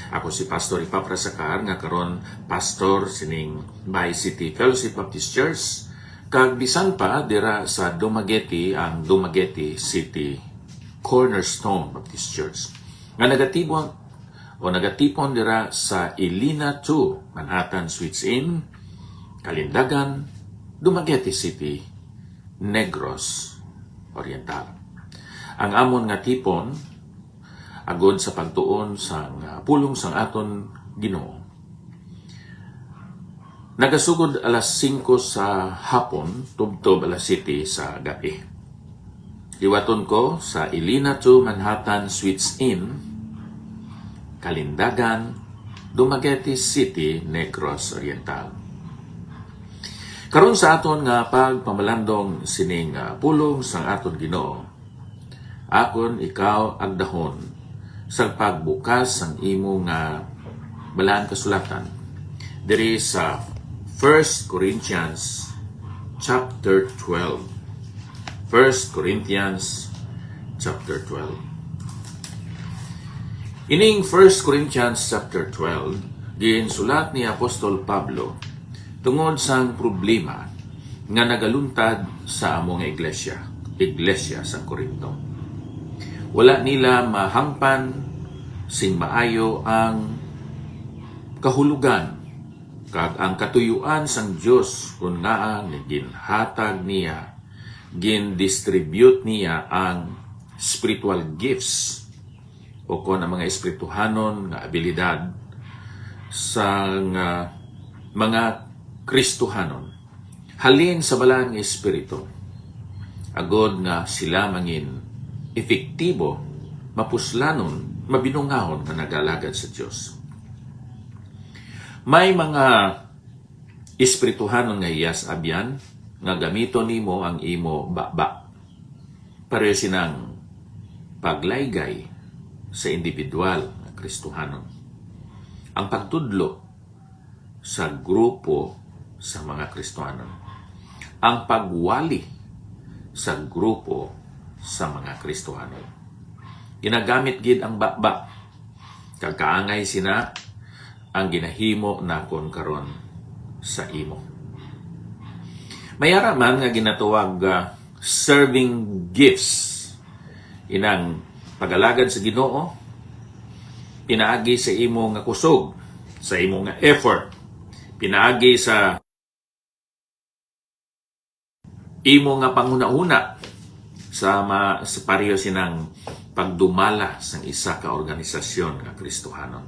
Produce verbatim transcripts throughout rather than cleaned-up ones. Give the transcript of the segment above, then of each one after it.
Ako si Pastor Epafras Sacar, nga karon pastor sining Bay City Fellowship Baptist Church, kag bisan pa dira sa Dumaguete, ang Dumaguete City Cornerstone Baptist Church, nga nagatipon o nagatipon dira sa Ilina two Manhattan Suites Inn, Kalindagan, Dumaguete City, Negros Oriental. Ang amon nga tipon agod sa pagtuon sang, ah, pulong sang aton Ginoo nagasugod alas singko sa hapon tubtob alas siyete sa gab-i. Liwaton ko sa Ilina two Manhattan Suites Inn, Kalindagan, Dumaguete City, Negros Oriental. Karon sa aton nga pagpamalandong sining, ah, pulong sang aton Ginoo, akon ikaw agdahon sa pagbukas sang imo nga Balaan Kasulatan diri sa First Corinthians chapter twelve. First Corinthians chapter twelve. Ining First Corinthians chapter twelve, ginsulat ni Apostol Pablo tungod sang problema nga nagaluntad sa amo nga iglesia, iglesia sa Corinto. Wala nila mahangpan sing maayo ang kahulogan kag ang katuyuan sang Dios, kun ngaa nga ginhatag niya, gindistribute niya ang spiritual gifts o kon ang mga espirituhanon nga abilidad sang, ah, mga Kristohanon halin sa Balaan nga Espiritu, agod nga sila mangin epektibo, mapuslanon, mabinungahon nga nag-alagad sa Dios. May mga espirituhanon nga hiyas abyan nga gamiton nimo ang imo baba. Pareho sinang paglaygay sa individual nga Kristohanon, ang pagtudlo sa grupo sa mga Kristohanon, ang pagwali sa grupo sa mga Kristohanon. Ginagamit gid ang baba, kag kaangay sina ang ginahimo nakon karon sa imo. May ara man nga ginatawag, ah, serving gifts. Inang pag-alagad sa Ginoo, pinaagi sa imo nga kusog, sa imo nga effort, pinaagi sa imo nga panghunahuna sa ma-, sa pareho sinang pagdumala sang isa ka organisasyon nga Kristohanon.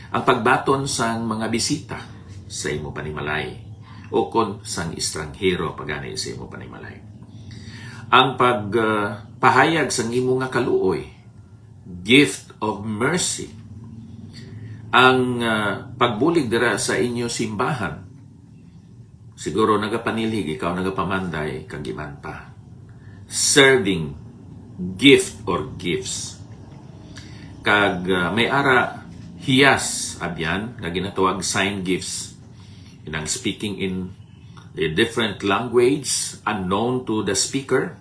Ang pagbaton sang mga bisita sa imo panimalay, o kon sang estranghero pa gani sa imo panimalay. Ang pag, ah, pahayag sang imo nga kaluoy, gift of mercy. Ang, ah, pagbulig dira sa inyo simbahan. Siguro nagapanilhig ikaw, nagapamanday, kag iban pa. Serving gift or gifts. Kag, ah, may ara hiyas, abyan, nga ginatawag sign gifts. Inang speaking in a different language unknown to the speaker.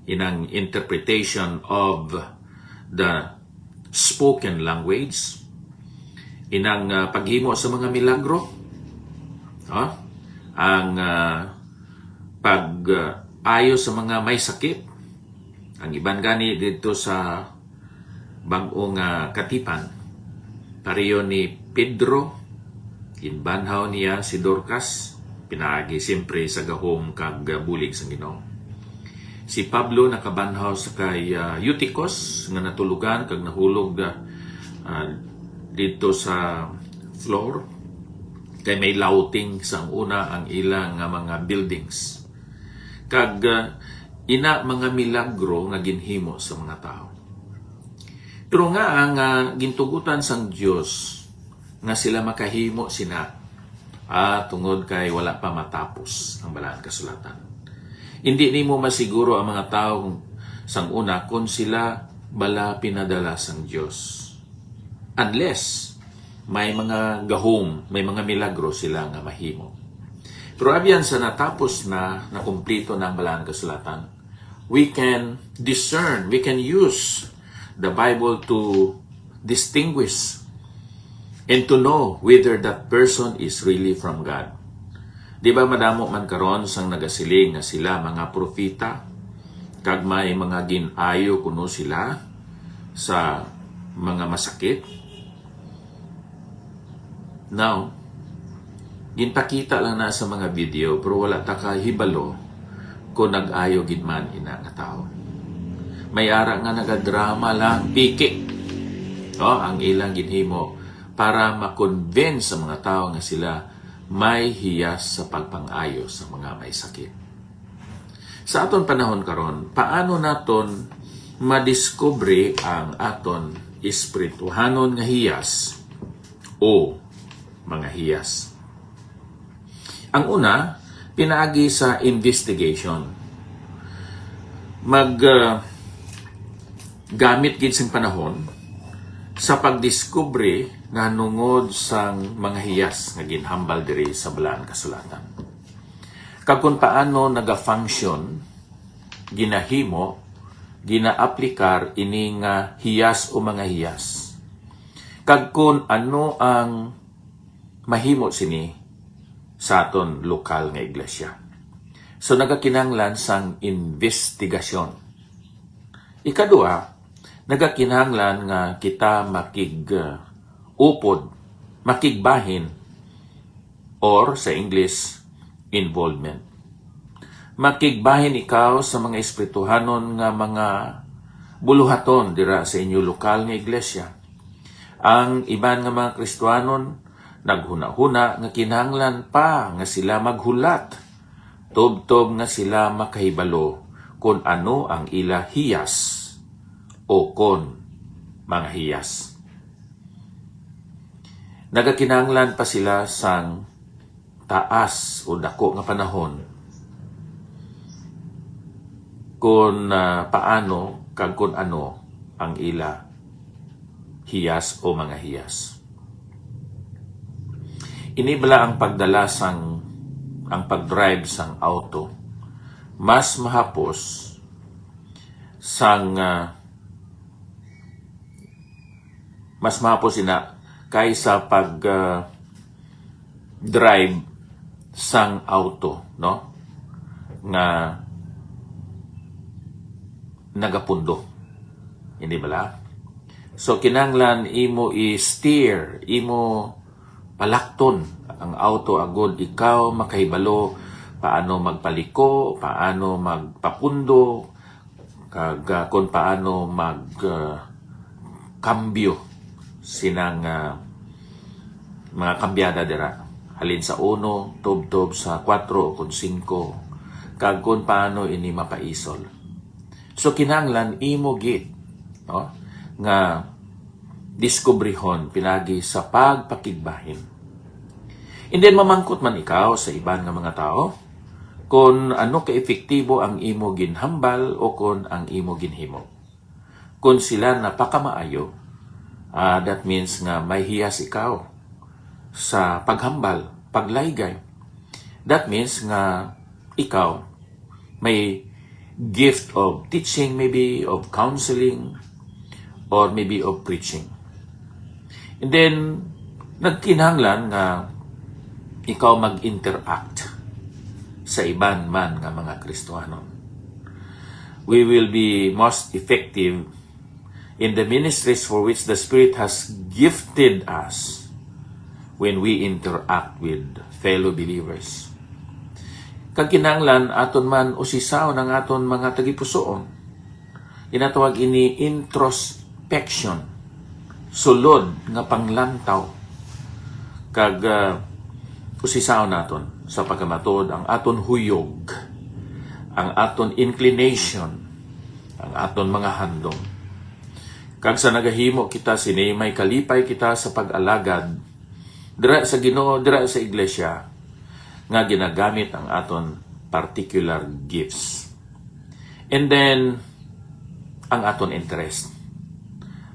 Inang interpretation of the spoken language, inang, ah, paghimo sa mga milagro, ah, ang, ah, pag, ah, ayo sa mga may sakit. Ang iban gani dito sa bag-o nga katipan, pareho ni Pedro, ginbanhaw niya si Dorcas, pinaagi siyempre sa gahom kag bulig sang Ginoo. Si Pablo nakabanhaw sa kay, ah, Eutychus nga natulugan kag nahulog, ah, ah, didto sa floor, kay may lauting sang una ang ila nga mga buildings. Kag, ah, ina mga milagro nga ginhimo sa mga tawo. Pero nga ang, ah, gintugutan sang Dios nga sila makahimo sina, ah, tungod kay wala pa matapos ang Balaan Kasulatan. Hindi nimo masiguro ang mga tawo kung sang una kung sila bala pinadala sang Dios. Unless may mga gahom, may mga milagro sila nga mahimo. Pero abyan sa natapos na, nakumplito na ang Balaan Kasulatan, we can discern, we can use the Bible to distinguish and to know whether that person is really from God. Di ba madamo man karon sang nagasiling nga sila mga propeta, kag may mga gin-ayo kuno sila sa mga masakit? Now, ginpakita lang na sa mga video, pero wala ta kahibalo kung nag-ayo gid man ina nga tawo. May ara nga nagadrama lang, piki, no, ang ilang ginhimo para ma-convince sa mga tawo nga sila may hiyas sa pagpang-ayo sa mga may sakit. Sa aton panahon karon, paano naton madiskubre ang aton espirituhanon nga hiyas o mga hiyas? Ang una, pinaagi sa investigation. Mag, ah, gamit gid sing panahon sa pagdiskubre nga nungod sang mga hiyas nga ginhambal diri sa Balaan Kasulatan. Kag kung paano naga-function, ginahimo, ginaaplikar ini nga hiyas o mga hiyas. Kag kung ano ang mahimo sini sa aton lokal nga iglesia. So, nagakinahanglan sang investigasyon. Ikadua, nagakinahanglan nga kita makig, uh, upod, makigbahin, or sa English, involvement. Makigbahin ikaw sa mga espirituhanon nga mga buluhaton dira sa inyo lokal nga iglesia. Ang iban nga mga Kristiyanon naghunahuna nga kinahanglan pa nga sila maghulat, tubtob nga sila makahibalo kon ano ang ila hiyas o kon mga hiyas. Nagakinahanglan pa sila sang taas o dako nga panahon kon, ah, paano kag kon ano ang ila hiyas o mga hiyas. Ini bala ang pagdala sang, ang pag-drive sang auto mas mahapos sang, ah, mas mahapos ina kaysa pag, ah, drive sang auto, no? Nga nagapundo. Hindi bala? So, kinahanglan imo i-steer, imo palakton ang auto agod ikaw makahibalo paano magpaliko, paano magpapundo, kag, ah, kon paano mag, ah, kambyo sinang, ah, mga kambyada dira, halin sa uno tubtob sa kuwatro o kon singko, kag kon paano ini mapaisol. So, kinahanglan imo gid, no, nga diskubrihon pinagi sa pagpakigbahin. And then, mamangkot man ikaw sa iban nga mga tawo kon ano ka-epektibo ang imo ginhambal o kon ang imo ginhimo. Kon sila napakamaayo, ah, that means nga may hiyas ikaw sa paghambal, paglaygay. That means nga ikaw may gift of teaching, maybe of counseling, or maybe of preaching. And then, nagkinahanglan nga ikaw mag-interact sa iban man nga mga Kristiyanon. We will be most effective in the ministries for which the Spirit has gifted us when we interact with fellow believers. Kag kinahanglan aton man usisahon ang aton mga tagipusoon. Ginatawag ini introspection, sulod nga panglantaw. Kag, ah, usisahon naton sa pagkamatuod ang aton huyog, ang aton inclination, ang aton mga handom. Kag sa nagahimo kita sini, may kalipay kita sa pag-alagad dira sa Ginoo, dira sa iglesia, nga ginagamit ang aton particular gifts. And then, ang aton interest.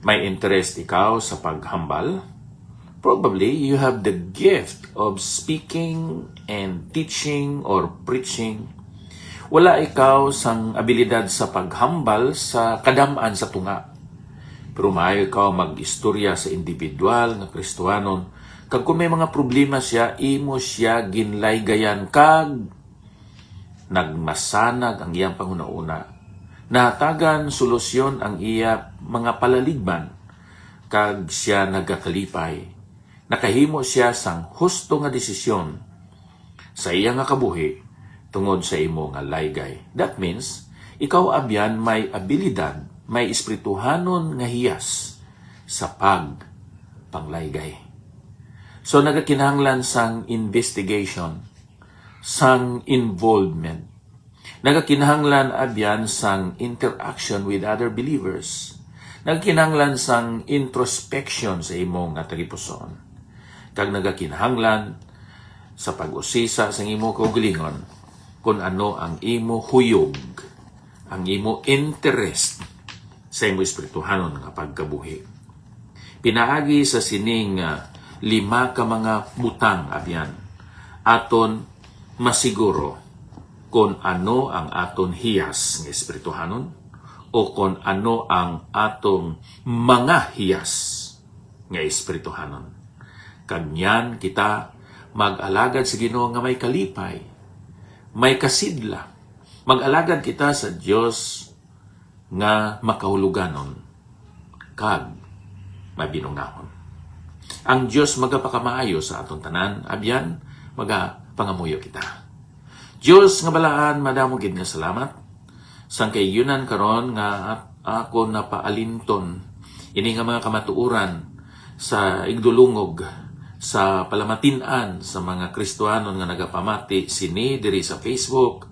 May interest ikaw sa paghambal? Probably you have the gift of speaking and teaching or preaching. Wala ikaw sang abilidad sa paghambal sa kadam-an sa tunga. Pero maayo ikaw mag-istorya sa individual nga Kristohanon, kag kung may mga problema siya, imo siya ginlaygayan kag nagmasanag ang iyang panghunahuna. Nahatagan solusyon ang iya mga palaligban, kag sia nagakalipay. Nakahimo sia sang husto nga desisyon sa iya nga kabuhi tungod sa imo nga laygay. That means, ikaw, abyan, may abilidad, may espirituhanon nga hiyas sa pag panglaygay. So, nagakinahanglan sang investigation, sang involvement. Nagakinahanglan, abyan, sang interaction with other believers. Nagakinahanglan sang introspection sa imo nga tagipusoon. Kag nagakinahanglan sa pag-usisa sang imo kaugalingon kung ano ang imo huyog, ang imo interest sa imo espirituhanon nga pagkabuhi. Pinaagi sa sining, ah, lima ka mga butang, abyan, aton masiguro kon ano ang aton hiyas nga espirituhanon o kon ano ang atong mga hiyas nga espirituhanon. Kag niyan kita mag-alagad sa Ginoo nga may kalipay, may kasidla. Mag-alagad kita sa Dios nga makahuluganon kag mabinungahon. Ang Dios magapakamaayo sa aton tanan, abyan, magapangamuyo kita. Dios nga balaan, madamo gid nga salamat sang kahigayonan karon nga at-, ako napaalinton ini nga mga kamatuoran sa igdulungog, sa palamatin-an sa mga Kristohanon nga nagapamati sini diri sa Facebook,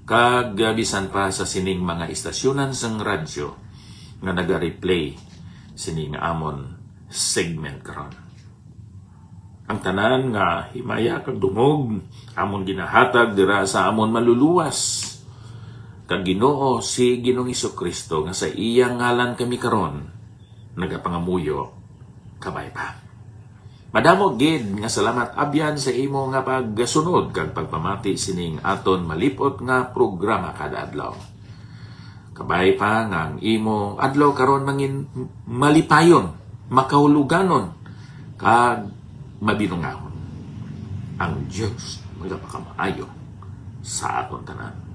kag, ah, bisan pa sa sining mga istasyonan sang radyo nga nagareplay sini nga amon segment karon. Ang tanan nga himaya kag dungog amon ginahatag dira sa amon Maluluwas kag Ginoo, si Ginoong Jesu-Cristo, nga sa iya ngalan kami karon nagapangamuyo. Kabay pa. Madamo gid nga salamat, abyan, sa imo nga pagsunod kag pagpamati sining aton malip-ot nga programa kada adlaw. Kabay pa nga ang imo adlaw karon mangin malipayon, makahuluganon, kag mabinungahon. Ang Dios magapakamaayo sa aton tanan.